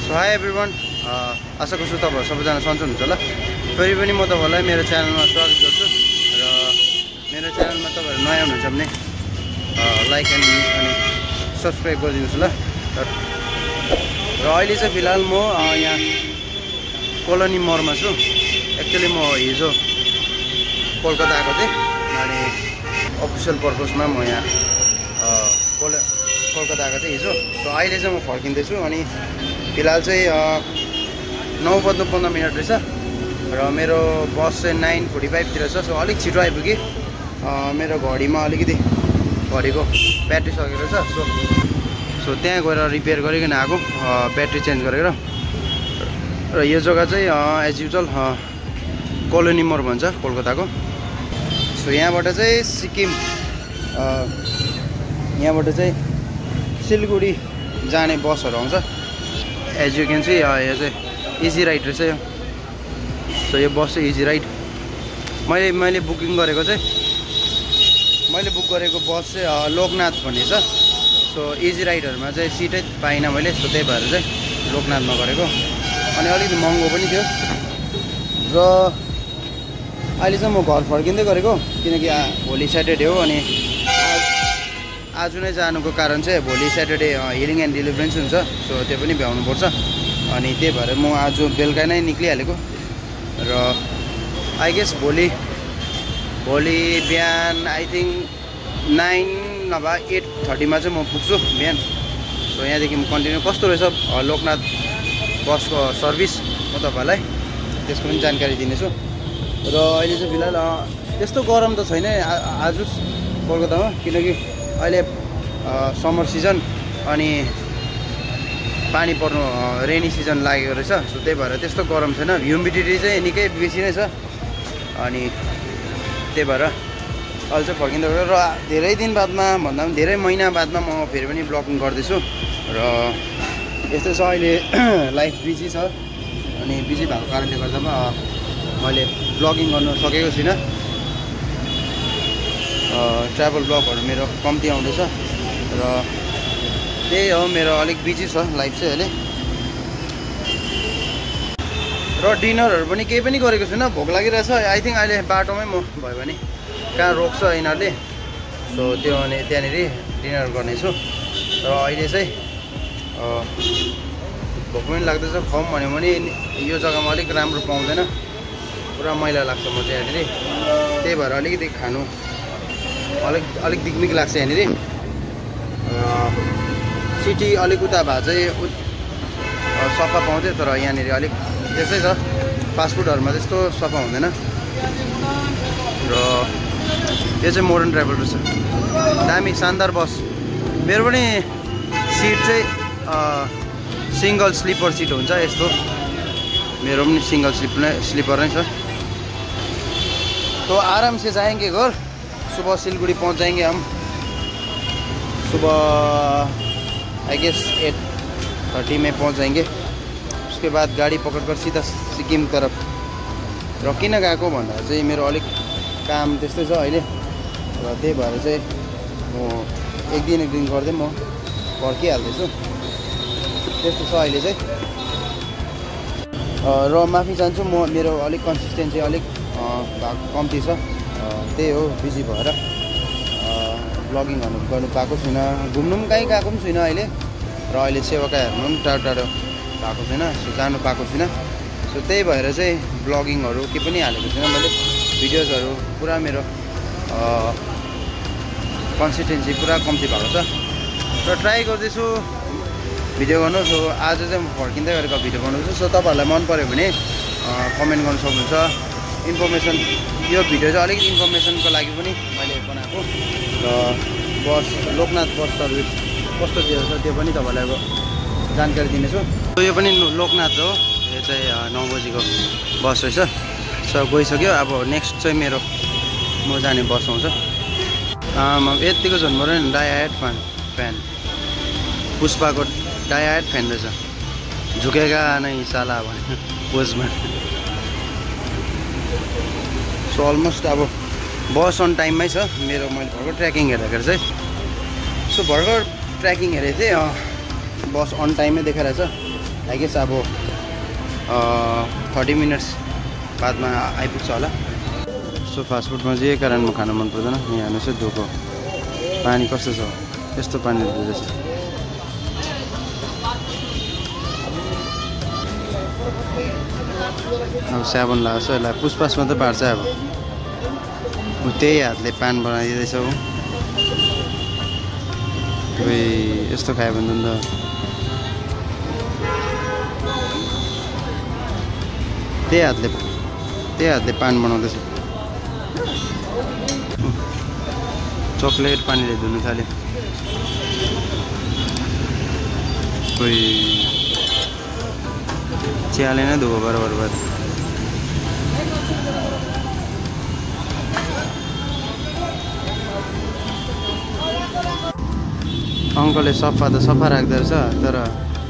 So high everyone, आशा गर्छु तपाईहरु सबैजना सन्चै हुनुहुन्छ होला। फेरि पनि म तपाईहरुलाई मेरो च्यानलमा स्वागत गर्छु र मेरो च्यानलमा तपाईहरु नयाँ हुनुहुन्छ भने लाइक एन्ड सब्स्क्राइब गरिदिनुस् ल। र अहिले चाहिँ फिलहाल म यहाँ कोलोनी मोडमा छु। एक्चुअली म हिजो कोलकाता आएको थिएँ अनि अफिसियल पर्पसमा म यहाँ कोलकाता आएको थिएँ हिजो। सो अहिले चाहिँ म फर्किँदैछु अनि फिलहाल चाहिँ 9:15 रहेछ र मेरो बस चाहिँ 9:45 तिर छ। सो अलिक छिटो आइपुगेँ। मेरो घडीमा अलिकति घडीको ब्याट्री सकेको छ। सो त्यहाँ गएर रिपेयर गरिकन आएको, ब्याट्री चेन्ज गरेर। र यो जग्गा चाहिँ एज युजुअल कोलोनी मोड भन्छ कोलकाताको। सो यहाँबाट चाहिँ सिक्किम, यहाँबाट चाहिँ सिलगढी जाने बसहरू आउँछ। एज यु क्यान सी यो चाहिँ इजी राइड रहेछ यो। सो यो बस चाहिँ इजी राइड। मैले बुकिङ गरेको चाहिँ मैले बुक गरेको बस चाहिँ लोकनाथ भन्ने छ। सो इजी राइडहरूमा चाहिँ सिटै पाइनँ मैले। सो त्यही भएर चाहिँ लोकनाथमा गरेको अनि अलिकति महँगो पनि थियो। र अहिले चाहिँ म घर फर्किँदै गरेको किनकि भोलि स्याटरडे हो अनि आज नै जानुको कारण चाहिँ भोलि स्याटरडे हिलिङ एन्ड डेलिभरेन्स हुन्छ। सो त्यो पनि भ्याउनुपर्छ अनि त्यही भएर म आज बेलुका नै निक्लिहालेको। र आई गेस भोलि बिहान आई थिङ्क 9 नभए 8:30 चाहिँ म पुग्छु बिहान। सो यहाँदेखि म कन्टिन्यू कस्तो रहेछ लोकनाथ बसको सर्भिस म तपाईँहरूलाई त्यसको पनि जानकारी दिनेछु। र अहिले चाहिँ फिलहाल त्यस्तो गरम त छैन आज कोलकातामा किनकि अहिले समर सिजन अनि पानी पर्नु रेनी सिजन लागेको रहेछ। सो त्यही भएर त्यस्तो गरम छैन। ह्युमिडिटी चाहिँ निकै बेसी नै छ अनि त्यही भएर अहिले चाहिँ फर्किँदै गयो। र धेरै दिन बादमा भन्दा पनि धेरै महिना बादमा म फेरि पनि ब्लगिङ गर्दैछु। र यस्तो छ अहिले लाइफ बिजी छ अनि बिजी भएको कारणले गर्दामा मैले ब्लगिङ गर्नु सकेको छुइनँ। ट्राभल ब्लगहरू मेरो कम्ती आउँदैछ र त्यही हो मेरो अलिक बिजी छ लाइफ चाहिँ अहिले। र डिनरहरू पनि केही पनि गरेको छुइनँ, भोक लागिरहेछ। आई थिङ्क अहिले बाटोमै म भयो भने कहाँ रोक्छ यिनीहरूले। सो त्यो अनि त्यहाँनिर डिनर गर्नेछु। र अहिले चाहिँ भोक पनि लाग्दैछ। खाउँ भन्यो भने यो जग्गामा अलिक राम्रो पाउँदैन, पुरा मैला लाग्छ म चाहिँ यहाँनिर। त्यही भएर अलिकति खानु अलिक दिकमिक लाग्छ यहाँनिर। सिटी अलिक उता भए चाहिँ सफा पाउँथ्यो, तर यहाँनिर अलिक त्यस्तै छ, फास्टफुडहरूमा त्यस्तो सफा हुँदैन। र यो चाहिँ मोडर्न ट्राभल रहेछ, दामी शानदार बस। मेरो पनि सिट चाहिँ सिङ्गल स्लिपर सिट हुन्छ यस्तो। मेरो पनि सिङ्गल स्लिपर नै छ। तो आराम से जाएंगे घर, सुबह सिलगुड़ी पहुंच जाएंगे हम। सुबह आई गेस 8:30 में पहुंच जाएंगे। उसके बाद गाड़ी पकड़कर सीधा सिक्किम तरफ। र किन गएको भन्दा चाहिँ मेरो अलिक काम त्यस्तै छ अहिले। र त्यही भएर चाहिँ म एक दिन गर्दै म फर्किहाल्दैछु। त्यस्तो छ अहिले चाहिँ। र माफी चाहन्छु, मेरो अलिक कन्सिस्टेन्सी अलिक कम्ती छ। त्यही हो, बिजी भएर ब्लगिङ गर्नु पाएको छुइनँ। घुम्नु पनि कहीँ गएको पनि छुइनँ अहिले। र अहिले सेवाका हेर्नु पनि टाढो भएको छुइनँ। सो जानु पाएको छुइनँ। सो त्यही भएर चाहिँ ब्लगिङहरू केही पनि हालेको छुइनँ मैले। भिडियोजहरू पुरा मेरो कन्सिस्टेन्सी पुरा कम्ती भएको छ। र ट्राई गर्दैछु भिडियो गर्नु। सो आज चाहिँ म फर्किँदै गरेको भिडियो बनाउँछु। सो तपाईँहरूलाई मन पऱ्यो भने कमेन्ट गर्नु सक्नुहुन्छ। इन्फर्मेसन, यो भिडियो चाहिँ अलिकति इन्फर्मेसनको लागि पनि मैले बनाएको। र बस लोकनाथ बस सर्भिस कस्तो दिएको छ त्यो पनि तपाईँलाई अब जानकारी दिनेछु। यो पनि लोकनाथ हो, यो चाहिँ 9 बजीको बस रहेछ। सो गइसक्यो। अब नेक्स्ट चाहिँ मेरो म जाने बस आउँछ। यतिको झन् पऱ्यो नि, डाइहाइड फ्यान पुष्पाको डाइहाइड फ्यान रहेछ। झुकेगा नै साला भने पोजमा। सो अलमोस्ट अब बस अन टाइममै छ मेरो। मैले भर्खर ट्र्याकिङ हेर्दाखेरि चाहिँ सो भर्खर ट्र्याकिङ हेरेको थिएँ, बस अन टाइममै देखाइरहेछ। आई गेस अब 30 मिनट्स बादमा आइपुग्छ होला। सो फास्टफुडमा चाहिँ यही कारण म खान मन पर्दैन। यहाँ हेर्नुहोस् है धोको पानी कस्तो छ, यस्तो पानी रहेछ। अब साबुन लगाएको छ, यसलाई पुसपास मात्रै पार्छ। अब त्यही हातले पान बनाइदिँदैछ ऊ। यस्तो खायो भने त त्यही हातले पान बनाउँदैछ। चकलेट पानीले धुनु थाल्यो। कोही चियाले नै धोको बराबर भयो। अङ्कलले सफा त सफा राख्दो रहेछ, तर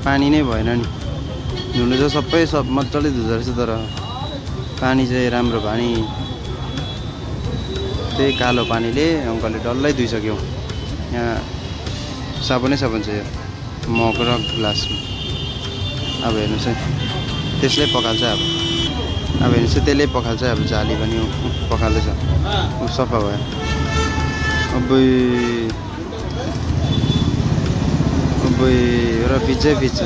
पानी नै भएन नि। धुनु चाहिँ सबै मजाले धुँदो रहेछ, तर पानी चाहिँ राम्रो पानी, त्यही कालो पानीले अङ्कलले डल्लै धुइसक्यो। यहाँ साबुनै साबुन छ यो मग र ग्लासमा। अब हेर्नुहोस् है, त्यसले पखाल्छ। अब हेर्नुहोस् है, त्यसले पखाल्छ। अब जाली पनि पखाल्दैछ, सफा भयो। अब र भिज्छ।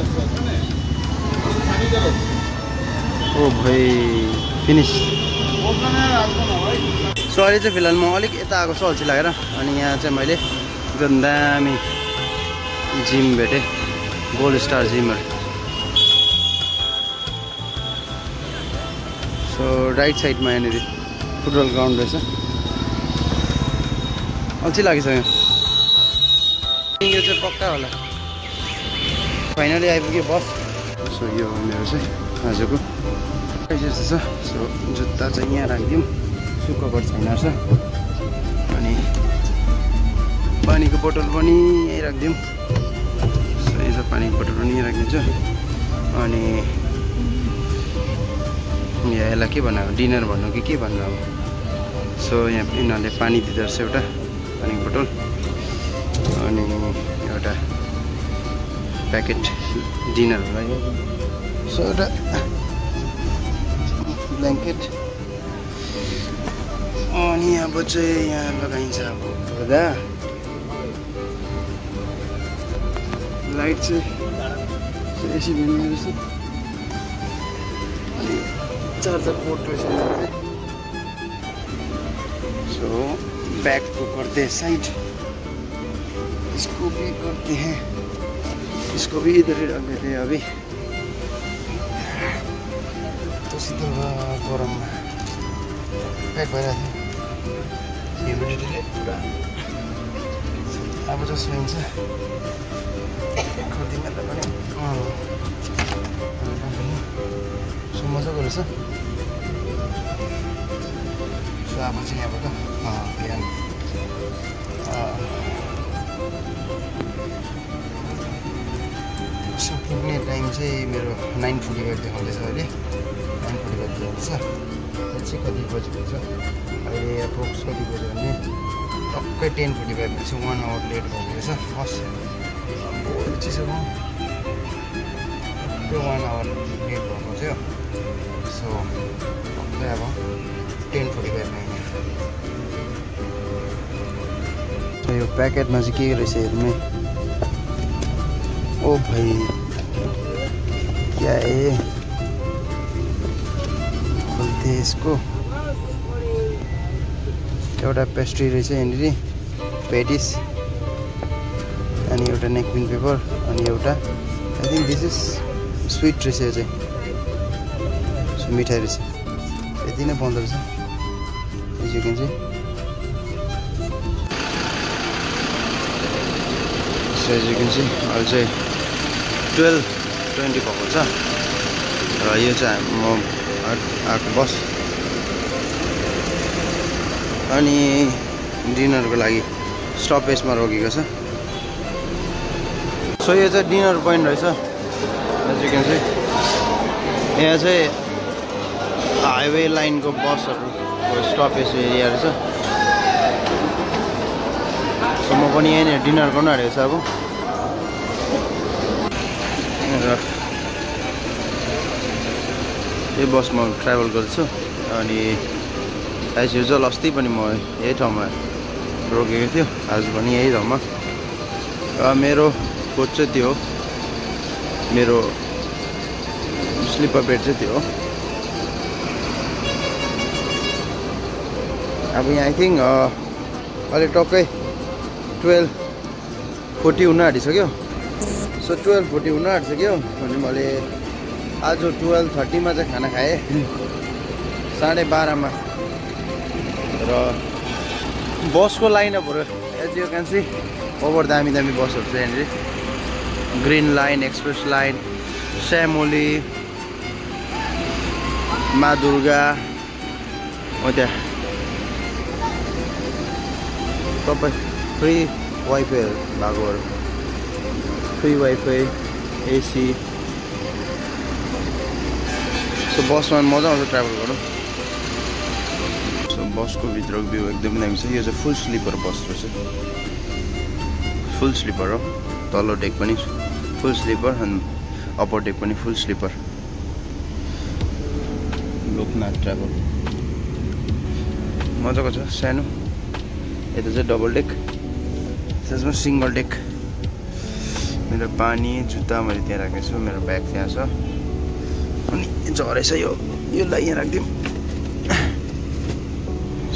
ओ भाइ फिनिस। सो अहिले चाहिँ फिलहाल म अलिक यता आएको छु अल्छी लागेर। अनि यहाँ चाहिँ मैले एकदम दामी जिम भेटेँ, गोल्ड स्टार जिमर। सो राइट साइडमा यहाँनिर फुटबल ग्राउन्ड रहेछ। अल्छी लागिसक्यो, यो चाहिँ पक्का होला। फाइनली आइपुग्यो बस। सो यो मेरो चाहिँ आजको जस्तो छ। सो जुत्ता चाहिँ यहाँ राखिदिउँ, सुक्खा छैन रहेछ। अनि पानीको बोतल पनि यहीँ राखिदिउँ। सो यो चाहिँ पानीको बोतल पनि यहीँ राखिदिन्छु। अनि यहाँ यसलाई के भन्नु, डिनर भन्नु कि के भन्नु अब। सो यहाँ यिनीहरूले पानी दिँदो रहेछ, एउटा पानीको बोतल। अनि एउटा प्याकेट डिनरहरूलाई। सो एउटा ब्ल्याङ्केट। अनि अब चाहिँ यहाँ लगाइन्छ अब पर्दा। लाइट चाहिँ एसी पनि रहेछ। अनि चार्जर पोर्ट रहेछ। सो बैग को करते हैं साइड, इसको भी करते हैं, इसको भी इधर ही रख देते हैं अभी। तो शीतल गरम में पैक भइरहेको थियो, ह्युमिडिटीले पुरा। अब चाहिँ सुइन्छ खर्दिमा त पनि सो मजाको रहेछ। सो अब चाहिँ यहाँबाट बिहान सो पुग्ने टाइम चाहिँ मेरो 9:45 देखाउँदैछ अहिले। 9:45 देखाउँदैछ। यो चाहिँ कति बजी हुन्छ अहिले, एप्रोक्स कति बज्यो भने टक्कै 10:45 चाहिँ 1 आवर लेट भएको रहेछ। फर्स्ट चिसोमा टक्कै 1 आवर लेट भएको थियो। सो टक्कै अब 10:45 मा यो प्याकेटमा चाहिँ के रहेछ हेर्नु। ओ भाइ क्या है, खोल्थे यसको। एउटा पेस्ट्री रहेछ यहाँनिर, पेटिस, अनि एउटा नेकपिन पेपर, अनि एउटा I think this is sweet रहेछ। यो चाहिँ मिठाई रहेछ। यति नै पाउँदो रहेछ as you can see. So as you can see अहिले चाहिँ 12:20 भएको छ र यो चाहिँ म आएको बस। अनि डिनरको लागि स्टपेजमा रोकेको छ। सो यो चाहिँ डिनर पोइन्ट रहेछ एज यु क्यान सी। यहाँ चाहिँ हाइवे लाइनको बसहरूको स्टपेज एरिया रहेछ। सो म पनि यहीँनिर डिनर गर्नु आँटेको छ अब। र यो बसमा ट्राभल गर्छु अनि एज युजुअल अस्ति पनि म यही ठाउँमा रोकेको थियो, आज पनि यही ठाउँमा। मेरो कोच चाहिँ त्यो हो, मेरो स्लिपर बेड चाहिँ त्यो हो। अब यहाँ आई थिङ्क अहिले टक्कै 12:40 हुन आँटिसक्यो। सो 12:40 हुन आँटिसक्यो अनि मैले आज 12:30 चाहिँ खाना खाएँ, 12:30 र बसको लाइनअपहरू as you can see over दामी बसहरू छ यहाँनिर। Green line, express line, Shyamoli, Maa Durga, हो त्यहाँ तपाईँ फ्री वाइफाई भएकोहरू, फ्री वाइफाई, एसी। सो बसमा मजा आउँछ ट्राभल गर्नु। सो बसको भित्रको भ्यू एकदम दामी छ। यो चाहिँ फुल स्लिपर बस रहेछ, फुल स्लिपर हो। तल्लो डेक पनि फुल स्लिपर अनि अप्पर डेक पनि फुल स्लिपर। लोकनाथ ट्राभल मजाको छ, सानो। यता चाहिँ डबल डेक, त्यसमा सिङ्गल डेक। मेरो पानी जुत्ता मैले त्यहाँ राखेको छु, मेरो ब्याग त्यहाँ छ। अनि झरेछ योलाई यहाँ राखिदिउँ,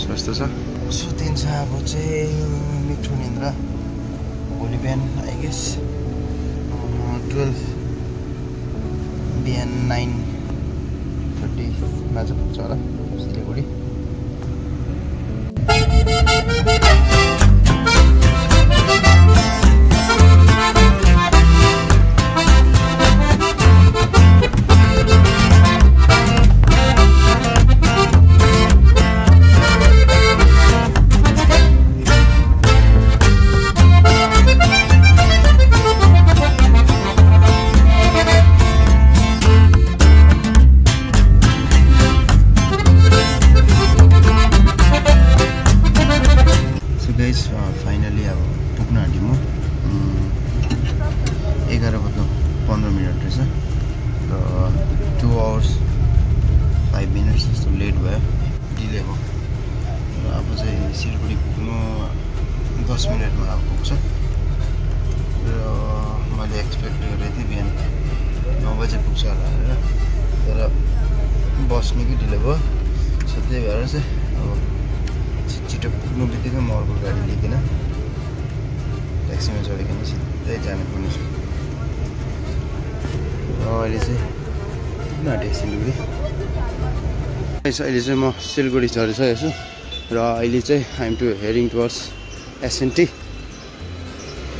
सस्तो छ। सुतिन्छ अब चाहिँ मिठो निन्द्रा। भोलि बिहान आई गेस 12 बिहान 9:30मा चाहिँ पुग्छ होला सिलगढी। फाइनली अब पुग्न आँटेँ म। 11:15 रहेछ र 2 hours 5 minutes जस्तो लेट भयो, डिले भयो। र अब चाहिँ सिलगढी पुग्नु 10 मिनटमा अब पुग्छ। र मैले एक्सपेक्ट गरेको थिएँ बिहान 9 बजे पुग्छ होला भनेर, तर बस निकै ढिलो भयो। सो त्यही भएर चाहिँ अब छिटो पुग्नु बित्तिकै म अर्को गाडी लिइकन ट्याक्सीमा चढिकन सिधै जानुपर्ने छु। र अहिले चाहिँ पुग्न आँटेँ सिलगढी। अहिले चाहिँ म सिलगढी चढिसकेको छु र अहिले चाहिँ I'm to heading towards SNT.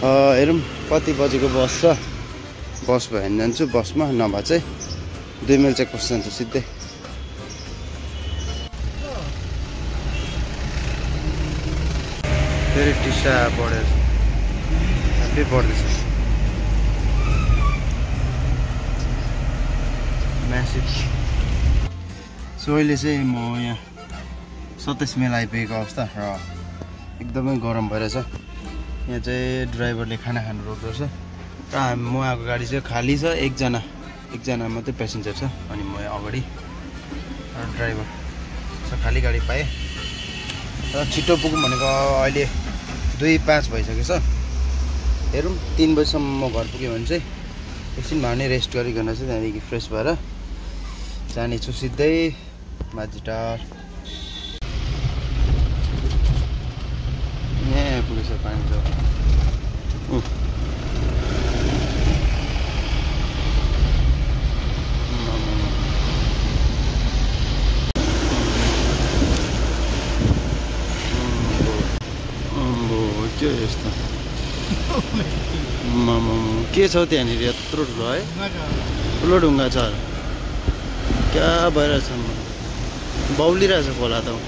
हेरौँ कति बजेको बस छ, बस भयो भने जान्छु, बसमा नभए चाहिँ 2 माइल चेकपोस्ट जान्छु सिधै। फेरि टिस्टा बढेर आफै बढ्दैछ, म्यासिभ। सो अहिले चाहिँ म यहाँ 27 माइल आइपुगेको अवस्था र एकदमै गरम भइरहेछ। यहाँ चाहिँ ड्राइभरले खाना खानु रोक्दो रहेछ र म आएको गाडी चाहिँ खाली छ, एकजना मात्रै पेसेन्जर छ अनि म अगाडि र ड्राइभर छ। खाली गाडी पाएँ र छिटो पुगौँ भनेको अहिले 2:05 भइसकेको छ। हेरौँ 3 बजीसम्म म घर पुग्यो भने चाहिँ एकछिन भए पनि रेस्ट गरिकन चाहिँ त्यहाँदेखि फ्रेस भएर जानेछु सिधै माझीटार। यहाँ पुगेछ पानी छ। के यस्तो के छ त्यहाँनिर यत्रो ठुलो है, ठुलो ढुङ्गा छ। क्या भइरहेछ, बौलिरहेछ खोला त।